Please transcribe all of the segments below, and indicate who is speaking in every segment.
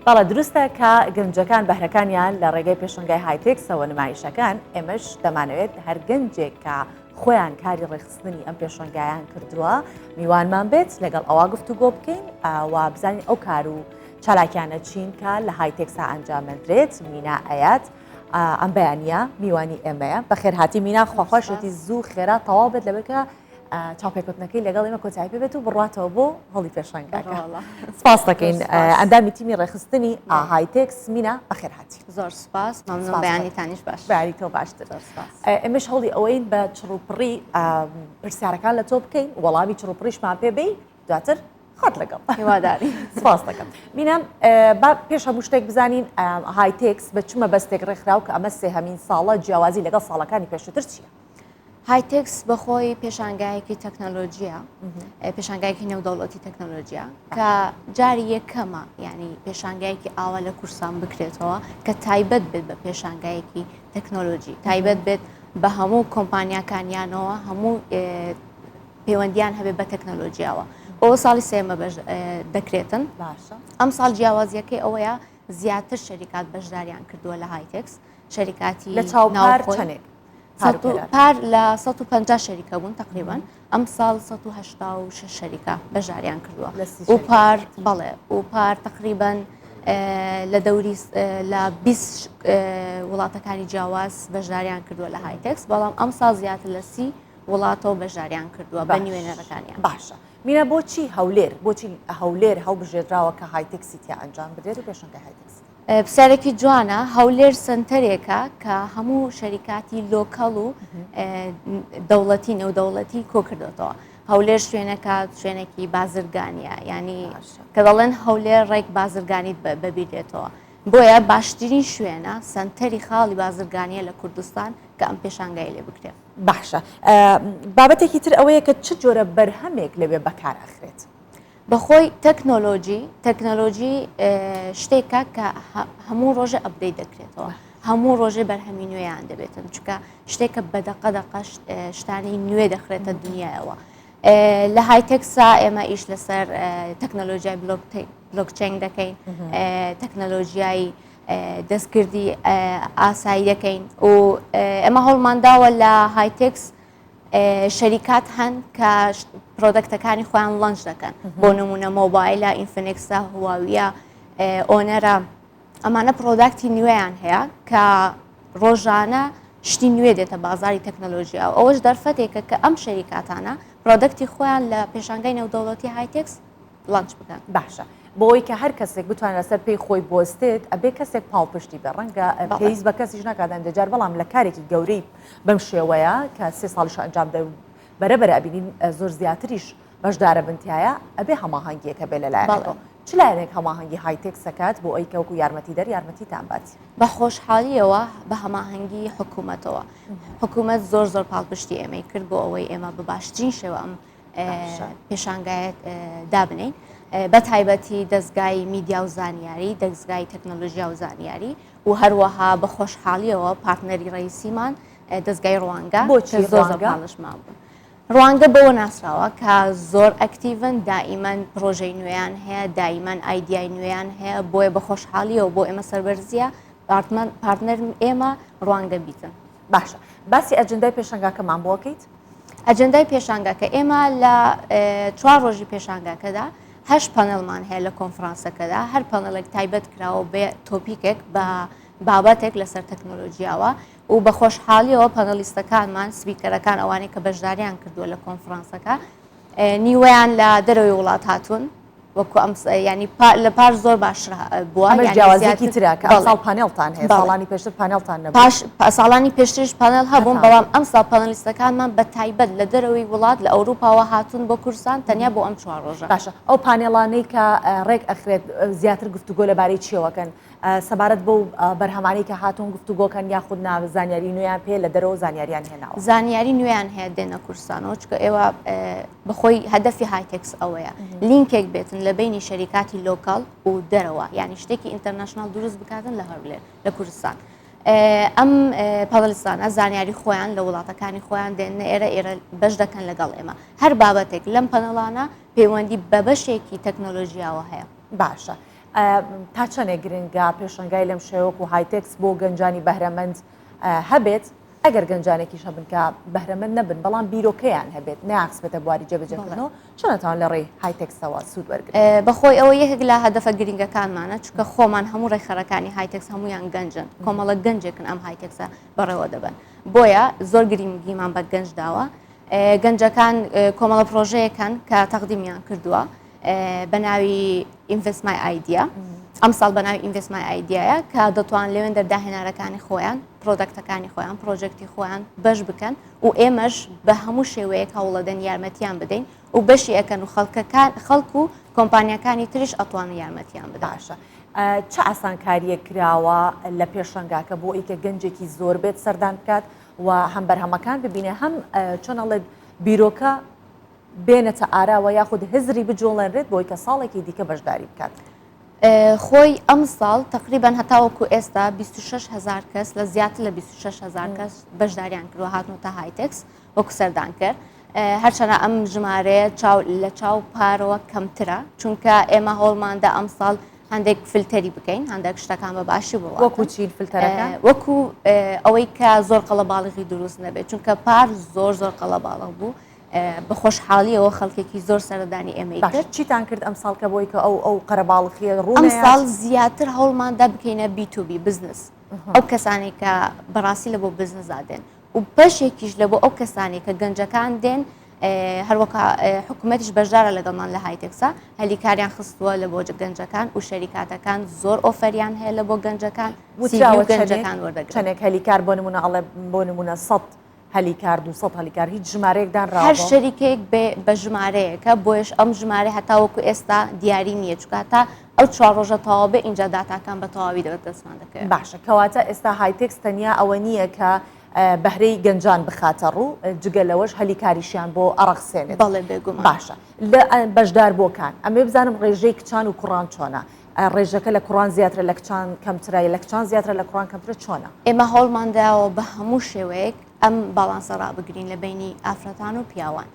Speaker 1: بەڵێ دروستە کە گەنجەکان بەهرەکانیان لە ڕێگەی پێشەنگای هایتێکسەوە نمایشەکان، ئێمەش دەمانەوێت هەر گەنجێک کە خۆیان کاری ڕێکخستنی ئەم پێشەنگایان کردووە میوانمان بێت لەگەڵ ئەوە گفتوگۆ بکەین و بزانین ئەو کار و چالاکیانە چین کە لە هایتێکسا ئەنجامەدرێت. مینا ئەیاد ئەم بەیانە میوانی ئێمەیە. بەخێرهاتی مینا، خواخواشێتی زوو خێرا تەواو بێت لەبەرکە چاوپێکەوتنەکەی لەگەڵ ئێمە کۆتایی پێ بێت و بڕاتەوە بۆ هۆڵی پێشانگاکە. سپاس دەکەین ئەندامی تیمی ڕێکخستنی هایتێکس مینا، بەخێرهاتی.
Speaker 2: زۆر سپاس، مەمنون، بەیانیتانیش باش.
Speaker 1: بەیانی تۆ باشتر. ئێمەش هەوڵی ئەوەین بە چڕوپڕی پرسیارەکان لە تۆ بکەین، وەڵامی چڕوپڕیشمان پێ بی، دواتر خۆت لەگەڵ
Speaker 2: هیواداری.
Speaker 1: سپاس دەکەم. مینا، با پێش هەموو شتێک بزانین هایتێکس بە چ مەبەستێک ڕێکخراو کە ئەمە سێهەمین ساڵە، جیاوازی لەگەڵ ساڵەکانی پێشووتر چییە؟
Speaker 2: هایتێکس بەخۆی پێشانگایەکی تەکنەلۆژیە، پێشانگایەکی نێودەوڵەتی تەکنەلۆژیا کە جاری یەکەمە ینی پێشانگایەکی ئاوا لە کوردستان بکرێتەوە کە تایبەت بێت بە پێشانگایەکی تەکنەلۆژی، تایبەت بێت بە هەموو کۆمپانیاکانیانەوە، هەموو پەیوەندیان هەبێت بە تەکنەلۆژیاوە. ئەوە ساڵی سێمە دەکرێتن.
Speaker 1: باشە.
Speaker 2: ئەم ساڵ جیاوازیەکەی ئەوەیە زیاتر شەریکات بەشداریان کردووە لە هایتێکس، شەریکاتی
Speaker 1: لە چاو پار چەندێک؟
Speaker 2: پار لە 150 شەریکە بوون تقریبان، ئەم ساڵ 186 شەریکە بەشداریان کردووە و پار بەڵێ و پار تقریبان لە دەوری لە 20 وڵاتەکانی جیاواز بەشداریان کردووە لە هایتێکس، بەڵام ئەم ساڵ زیاتر لە 30 وڵاتەوە بەشداریان کردووە بە نوێنەرەکانیان.
Speaker 1: باشە مینا، بۆچی هەولێر بۆچی هەولێر هەڵبژێردراوە کە هایتێکسی تیا ئەنجام بدرێت و پێشەنگای هایتێکسی؟
Speaker 2: پرسیارێکی جوانە. هەولێر سنتەرێکە کە هەموو شەریکاتی local و دەوڵەتی نێودەوڵەتی کۆکردێتەوە. هەولێر شوێنەکە شوێنێکی بازرگانیە، ینی کە دەڵێن هەولێر ڕێک بازرگانیت بەبیر دێتەوە، بۆیە باشترین شوێنە سنتەری خاڵی بازرگانیە لە کوردستان کە ئەم پێشانگای لێ بکرێت.
Speaker 1: باشە، بابەتێکی تر ئەوەیە کە چ جۆرە بەرهەمێک لەوێ بەکار ئەخرێت؟
Speaker 2: بەخۆی تەکنۆلۆژی تەکنەلۆژی شتێکە کە هەموو ڕۆژە update دەکرێتەوە، هەموو ڕۆژێ بەرهەمی نوێیان دەبێتن، چونکە شتێکە بە دەقە دەقە شتانی نوێ دەخرێتە دنیایەوە. لە هایتێکسا ئێمە ئیش لەسەر تەکنەلۆژیای بلۆکچین دەکەین، تەکنەلۆژیای دەستکردی ئاسایی دەکەین و ئێمە هەوڵمان داوە لە هایتێکس شەریکات هەن کە product ەکانی خۆیان launch دەکەن، بۆ نمونە مۆبایلە، ئینفینکسە، هواویە، ئۆنەرە، ئەمانە product ی نوێیان هەیە کە ڕۆژانە شتی نوێ دێتە بازاری تەکنەلۆژیا و ئەوەش دەرفەتێکە کە ئەم شەریکاتانە product ی خۆیان لە پێشانگای نێودەوڵەتی هایتێکس launch بکەن.
Speaker 1: باشە بۆی کە هەر کەسێک بتوانێت لەسەر پێی خۆی بوەستێت ئەبێ کەسێک پاڵپشتی بێ، ڕەنگە پێویست بە کەسیش ناکات هەندێک جار، بەڵام لە کارێکی گەورەی بەم شێوەیە کە سێ ساڵیش ئەنجام دە بەرەبەرە ئەبینین زۆر زیاتریش بەشدارە بنتایە، ئەبێ هەماهەنگیەکە بێ لەلایەنەوە. چ لایەنێک هەماهەنگی هایتێکس ئەکات بۆ ئەوی کە وەکو یارمەتیدەر یارمەتیتان بات؟
Speaker 2: بە خۆشحاڵیەوە بە هەماهەنگی حکوومەتەوە. حکوومەت زۆر زۆر پاڵپشتی ئێمەی کرد بۆ ئەوەی ئێمە بە باشترین شێوە ئەم پێشانگایەت دابنین، بە تایبەتی دەستگای میدیا و زانیاری، دەستگای تەکنەلۆژیا و زانیاری و هەروەها بە خۆشحاڵیەوە partner ی ڕئیسیمان دەستگای ڕوانگە.
Speaker 1: بۆچی
Speaker 2: زۆر زۆر پاڵشمان بوون. ڕوانگە بەوە ناسراوە کە زۆر active ن، دائیمەن پرۆژەی نوێیان هەیە، دائیمەن ئایدیای نوێیان هەیە، بۆیە بە خۆشحاڵیەوە بۆ ئێمە سەربەرزیە partner ئێمە ڕوانگە بیتن.
Speaker 1: باشە باسی ئەجندای پێشانگاکەمان بۆ ئەکەیت؟
Speaker 2: ئەجندای پێشانگاکە ئێمە لە چوار ڕۆژی پێشانگاکەدا هەشت پانێڵمان هەیە لە کۆنفرانسەکەدا، هەر پانێڵێک تایبەت کراوە بە topic ێک، بە بابەتێک لەسەر تەکنۆلۆژیاوە و بە خۆشحاڵیەوە panelist ەکانمان، speaker ەکان، ئەوانەی کە بەشداریان کردووە لە کۆنفرانسەکە نیوەیان لە دەرەوەی وڵات هاتوون، وەکو ئەم ینی لە پار زۆر باشتر بووە.
Speaker 1: ئەمەش جیاوازیەکی ترە کە ئەمساڵ پانێڵتان هەیە، ساڵانی پێشتر پانێڵتان نەبوو.
Speaker 2: پاش ساڵانی پێشتریش پانێڵ هەبوون، بەڵام ئەمساڵ panelist ەکانمان بە تایبەت لە دەرەوەی وڵات لە ئەوروپاوە هاتوون بۆ کوردستان تەنیا بۆ ئەم چوار ڕۆژە.
Speaker 1: باشە ئەو پانێڵانەی کە ڕێک ئەخرێت زیاتر گفتوگۆ لەبارەی چیەوەکەن؟ سەبارەت بەو بەرهەمانەی کە هاتوون گفتوگۆکەن یاخود نا زانیاری نوێیان پێ لە دەرەوە زانیاریان هێناوە؟
Speaker 2: زانیاری نوێیان هەیە دێنە کوردستانەوە، چونکە ئێوە بەخۆی هەدەفی هایتێکس ئەوەیە لینکێک بێتن لە بینی شەریکاتی local و دەرەوە، یعنی شتێکی international دروست بکاتن لە هەولێر لە کوردستان. ئەم panelist انە زانیاری خۆیان لە وڵاتەکانی خۆیان دێنە ئێرە، ئێرە بەش دەکەن لەگەڵ ئێمە. هەر بابەتێک لەم پەنەڵانە پەیوەندی بە بەشێکی تەکنۆلۆژیاوە هەیە.
Speaker 1: باشە. تا چەندێک گرنگە پێشەنگای لەم شێوەک و هایتێکس بۆ گەنجانی بەهرەمەند هەبێت ئەگەر گەنجانێکیش هەبن کە بەهرەمەند نەبن بەڵام بیرۆکەیان هەبێت نەیانخستبێتە بواری جێبەجێکردنەوە چۆن ئەتوان لە ڕێی هایتێکسەوە سوود وەرگرن؟
Speaker 2: بەخۆی ئەوە یەکێک لە هەدەفە گرنگەکانمانە چونکە خۆمان هەموو ڕێکخەرەکانی هایتێکس هەمویان گەنجن کۆمەڵە گەنجێکن ئەم هایتێکسە بەڕێوە دەبەن بۆیە زۆر گرنگیمان بە گەنج داوە گەنجەکان کۆمەڵە پرۆژەیەکان کە تەقدیمیان کردووە بە ناوی Invest My Idea ئەمساڵ بە ناوی Invest My Idea یە کە دەتوان لەوێن دەرداهێنارەکانی خۆیان product ەکانی خۆیان پرۆژێکتی خۆیان بەش بکەن و ئێمەش بە هەموو شێوەیەک هەوڵەدەن یارمەتیان بدەین و بەشی ئەکەن و خەڵکەکان خەڵک و کۆمپانیەکانی تریش ئەتوانن یارمەتیان بدەن.
Speaker 1: باشە چ ئاسانکاریەک کراوە لە پێشەنگاکە بۆ ئەوی کە گەنجێکی زۆر بێت سەردان بکات و هەم بەرهەمەکان ببینێ هەم چۆن ئەڵێت بیرۆکە بێنێتە ئاراوە یاخود هزری بجوڵێنرێت بۆی کە ساڵێکی دیکە بەشداری بکات؟
Speaker 2: خۆی ئەمساڵ تەقریبەن هەتاوەکو ئێستا 26 هزار کەس لە زیاتر لە 26 هزار کەس بەشداریان کردووە هاتنەوە هایتێکس وەکو سەردانکەر هەرچەنە ئەم ژمارەیە چاو لە چاو پارەوە کەمترە چونکە ئێمە هەوڵماندا ئەمساڵ هەندێک فلتەری بکەین هەندێک شتەکان بە باشی بڕوات
Speaker 1: وەکو چین فلتەرەکە
Speaker 2: وەکو ئەوەی کە زۆر قەڵەباڵغی دروست نەبێت چونکە پار زۆر زۆر قەڵەباڵغ بوو بە خۆشحاڵیەوە خەڵکێکی زۆر سەردانی ئێمەی
Speaker 1: کرد. چیتان کرد ئەمساڵ کە بۆی کە ئەو ئەو قەرەباڵخیە
Speaker 2: ڕوو ئەمساڵ زیاتر هەوڵماندا بکەینە B to B بزنس ئەو کەسانێک کە بەڕاستی لە بۆ بزنسا دێن و بەشێکیش لە بۆ ئەو کەسانێک کە گەنجەکان دێن هەروەکە حکوومەتیش بەشدارە لەگەڵمان لە هایتێکسا هەلی کاریان خستووە لە بۆ گەنجەکان و شەریکاتەکان زۆر offer یان هەیە لە بۆ گەنجەکان گەنجەکان وەردەگرن
Speaker 1: چەندێک هەلی کار بۆ نمونە ئەڵێ بۆ نمونە سەد هەلی کار 200 هەلی کار هیچ ژمارەیەک دانراوە
Speaker 2: هەر شەریکەیەک بە ژمارەیەکە بۆیش ئەم ژمارە هەتاوەکو ئێستا دیاری نییە چونکە تا ئەو چوار ڕۆژە تەواو بێ ئینجا داتاکان بە تەواوی دەبێت دەستمان دەکەوێت.
Speaker 1: باشە کەواتە ئێستا هایتێکس تەنیا ئەوە نییە کە بەهرەی گەنجان بخاتە ڕوو جگە لەوەش هەلی کاریشیان بۆ ئەڕەخسێنێت.
Speaker 2: بەڵێ بێگومان.
Speaker 1: باشە لە بەشداربووەکان ئەمەوێ بزانم ڕێژەی کچان و کوڕان چۆنە؟ ڕێژەکە لە کوڕان زیاترە لە کچان کەمترە لە کچان زیاترە لە کوڕان کەمترە چۆنە؟
Speaker 2: ئێمە هەوڵمان داوە بە هەموو شێوەیەک ئەم باڵانسە ڕابگرین لە بەینی ئافرەتان و پیاوان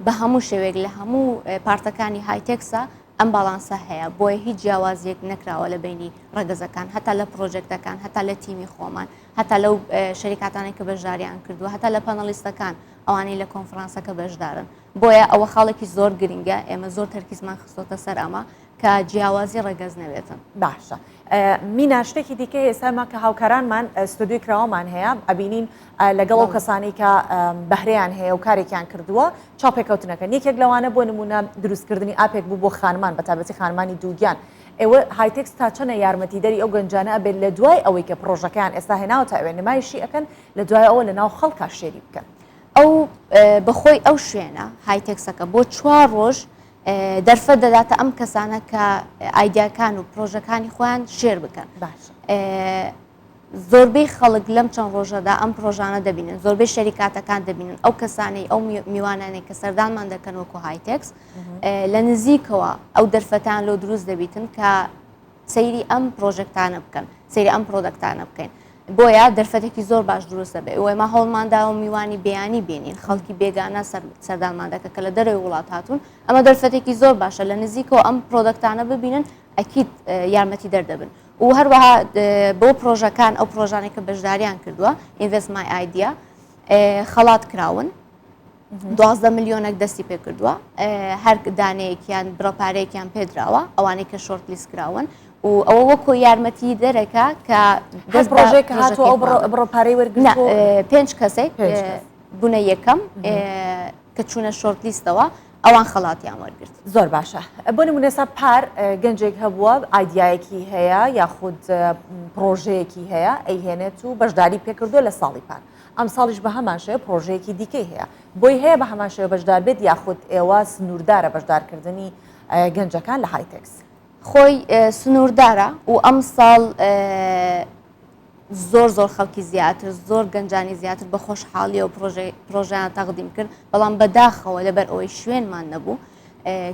Speaker 2: بە هەموو شێوەیەک لە هەموو پارتەکانی هایتێکسا ئەم باڵانسە هەیە بۆیە هیچ جیاوازیەک نەکراوە لە بەینی ڕەگەزەکان هەتا لە پرۆژێکتەکان هەتا لە تیمی خۆمان هەتا لەو شەریکاتانەی کە بەشداریان کردووە هەتا لە panelist ەکان ئەوانەی لە کۆنفرانسەکە بەشدارن بۆیە ئەوە خاڵێکی زۆر گرنگە ئێمە زۆر تەرکیزمان خستۆتە سەر ئەمە کە جیاوازی ڕەگەز نەبێتن.
Speaker 1: باشە مینا شتێکی دیکە ئێستا ما کە هاوکارانمان ستۆدیۆی کراوەمان هەیە ئەبینین لەگەڵ ئەو کەسانی کە بەهرەیان هەیە و کارێکیان کردووە چاوپێکەوتنەکەن یەکێک لەوانە بۆ نمونە دروستکردنی ئاپێک بوو بۆ خانمان بە تایبەتی خانمانی دووگیان ئێوە هایتێکس تا چەنە یارمەتیدەری ئەو گەنجانە ئەبێت لە دوای ئەوەی کە پرۆژەکەیان ئێستا هێناوەتە ئەوێ نمایشی ئەکەن لە دوای ئەوە لە ناو خەڵکا share ی بکەن.
Speaker 2: ئەو بەخۆی ئەو شوێنە هایتێکسەکە بۆ چوار ڕۆژ دەرفەت دەداتە ئەم کەسانە کە ئایدیاکان و پرۆژەکانی خۆیان share بکەن زۆربەی خەڵک لەم چەند ڕۆژەدا ئەم پرۆژانە دەبینن زۆربەی شەریکاتەکان دەبینن ئەو کەسانەی ئەو میوانانەی کە سەردانمان دەکەن وەکو هایتێکس لە نزیکەوە ئەو دەرفەتان لۆ دروست دەبیتن کە سەیری ئەم پرۆژێکتانە بکەن سەیری ئەم product انە بکەین بۆیە دەرفەتێکی زۆر باش دروست دەبێت و ئێمە هەوڵمان داوە میوانی بیانی بێنین خەڵکی بێگانە سەردانمان دەکە کە لە دەرەوەی وڵات هاتوون ئەمە دەرفەتێکی زۆر باشە لە نزیکەوە ئەم product انە ببینن ئەکید یارمەتی دەردەبن و هەروەها بۆ پرۆژەکان ئەو پرۆژانێک کە بەشداریان کردووە Invest My Idea خەڵات کراون 12 ملیۆنێک دەستی پێکردووە هەر دانەیەکیان بڕە پارەیەکیان پێدراوە ئەوانەی کە short list کراون و ئەوە وەکۆ یارمەتی دەرەکە کە
Speaker 1: دەست پرۆژێک هاتووە ئەو بڕە پارەی وەرگرتووە
Speaker 2: پێنج کەسێک بوونە یەکەم کە چوونە short list ەوە ئەوان خەڵاتیان وەرگرت.
Speaker 1: زۆر باشە بۆ نمونە ئێستا پار گەنجێک هەبووە ئایدیایەکی هەیە یاخود پرۆژەیەکی هەیە ئەیهێنێت و بەشداری پێکردووە لە ساڵی پار ئەمساڵیش بە هەمان شێوە پرۆژەیەکی دیکەی هەیە بۆی هەیە بە هەمان شێوە بەشدار بێت یاخود ئێوە سنووردارە بەشدارکردنی گەنجەکان لە هایتێکس؟
Speaker 2: خۆی سنووردارە و ئەمساڵ زۆر زۆر خەڵکی زیاتر زۆر گەنجانی زیاتر بە خۆشحاڵیەوە پرۆژیان تەقدیم کرد بەڵام بەداخەوە لەبەر ئەوەی شوێنمان نەبوو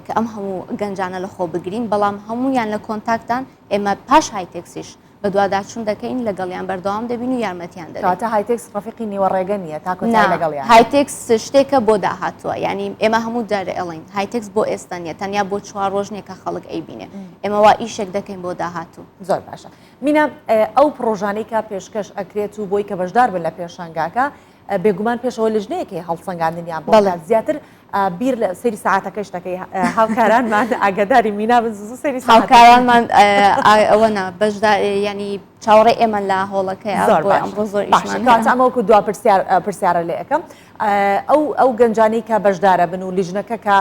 Speaker 2: کە ئەم هەموو گەنجانە لە خۆ بگرین بەڵام هەمویان لە contact ان ئێمە پاش هایتێکسیش. بەدواداچوون دەکەین لەگەڵیان بەردەوام دەبین و یارمەتیان دەدەین.
Speaker 1: کەواتە هایتێکس ڕەفیقی نیوە ڕێگە نییە تا کۆتایی لەگەڵیانە.
Speaker 2: هایتێکس شتێکە بۆ داهاتووە یانی ئێمە هەموو جارێ ئەڵێین هایتێکس بۆ ئێستا نییە تەنیا بۆ چوار ڕۆژ نییە کە خەڵک ئەیبینێ ئێمە وا ئیشێک دەکەین بۆ داهاتوو.
Speaker 1: زۆر باشە مینا ئەو پڕۆژانەی کە پێشکەش ئەکرێت و بۆی کە بەشدار بن لە پێشانگاکە بێگومان پێشەوە لژنەیەک هەیە هەڵسەنگاندنیان بۆ بکات زیاتر بیر لە سەیری سەعاتەکەش دەکەی هاوکارانمان ئاگاداری مینا بن زوو سەیری
Speaker 2: هاوکارانمان ئەوە نا بەشدار ینی چاوەڕێ ئێمە لە هۆڵەکەی
Speaker 1: زۆر ئەمڕۆ زۆر ئیشمان کاتە ئەمە وەکو دوا پرسیار پرسیارە لێ ئەەکەم ئەو ئەو گەنجانی کە بەشدارە بن و لیژنەکە کە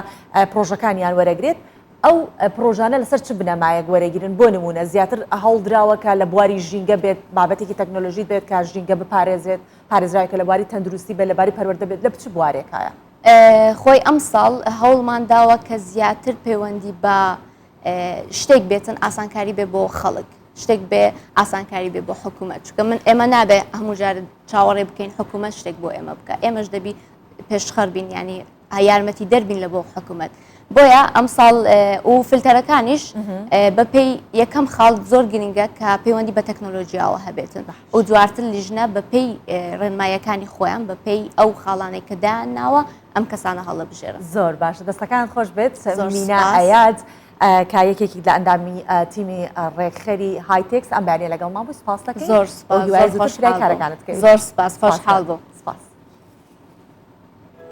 Speaker 1: پرۆژەکانیان وەرەگرێت ئەو پرۆژانە لەسەر چ بنەمایەک وەرەگیرن بۆ نمونە زیاتر هەوڵدراوە کە لە بواری ژینگە بێت بابەتێکی تەکنۆلۆژی بێت کە ژینگە بپارێزێت پارێزراوێکە لە بواری تەندروستی بێت لە باری پەروەردە بێت لە چ بوارێکایە؟
Speaker 2: خۆی ئەمساڵ هەوڵمان داوە کە زیاتر پەیوەندی بە شتێک بێتن ئاسانکاری بێ بۆ خەڵک شتێک بێ ئاسانکاری بێ بۆ حکوومەت چونکە من ئێمە نابێ هەموو جار چاوەڕێ بکەین حکوومەت شتێک بۆ ئێمە بکە ئێمەش دەبی پێشخەر بین ینی یارمەتی دەربین لە بۆ حکوومەت بۆیە ئەمساڵ و فلتەرەکانیش بەپێی یەکەم خاڵ زۆر گرنگە کە پەیوەندی بە تەکنۆلۆژیاوە هەبێتن و دواتر لیژنە بەپێی ڕێنمایەکانی خۆیان بەپێی ئەو خاڵانەی کە دایان ناوە ئەم کەسانە هەڵەبژێرن.
Speaker 1: زۆر باشە دەستەکانت خۆش بێت مینا ئەیاد کە یەکێکی لە ئەندامی تیمی ڕێکخەری هایتێکس ئەم بەیانیە لەگەڵمان بوو سپاس دەکەین
Speaker 2: زۆر سپاس
Speaker 1: زۆر خۆشحاڵ بووم.
Speaker 2: زۆر سپاس خۆشحاڵ بووم.